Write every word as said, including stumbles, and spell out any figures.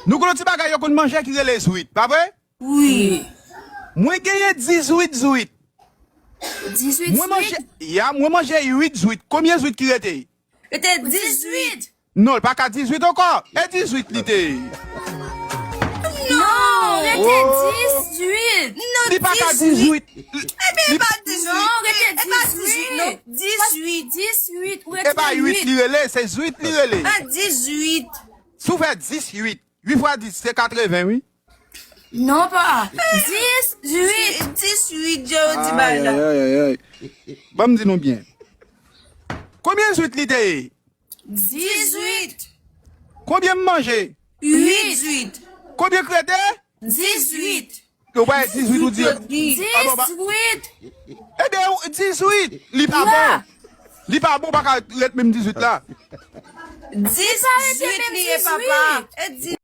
Nou konn yon ti bagay yo konn manje ki rele zwit, pa vre? Wi. Mwen genyen dizuit zwit. Dizuit Mwen manje, zwit? Ya, mwen manje uit zwit. Konbyen zwit ki rete? Rete dizuit. Non, li pa ka dizuit ankò. E dizuit li te ye. Non, rete Oh. dizuit. Non, Li pa ka dizuit. dizuit. Ebyen, e pa dizuit. Non, rete E pa dizuit, non. dizuit. Dizuit. Dizuit, ou E pa rete uit li uit. Rele, se zwit li rele. A dizuit. Si w fè dis uit, uit fwa dis, se katreven, wi. Non, pa. Dizuit. Dizuit, Jero di bay la. Ay, ay, ay, ay. Ban m di nou byen. Konbyen zwit li te ye? Dizuit. Konbyen m manje? Uit zwit. Konbyen k rete? Dizuit. Yo pa dizuit ou di. Dis. Ah, bon, ba- Dizuit. Ebyen, dizuit. Li pa bon. Li pa bon, pa ka ret menm dizuit la. Dizuit li ye, papa. E di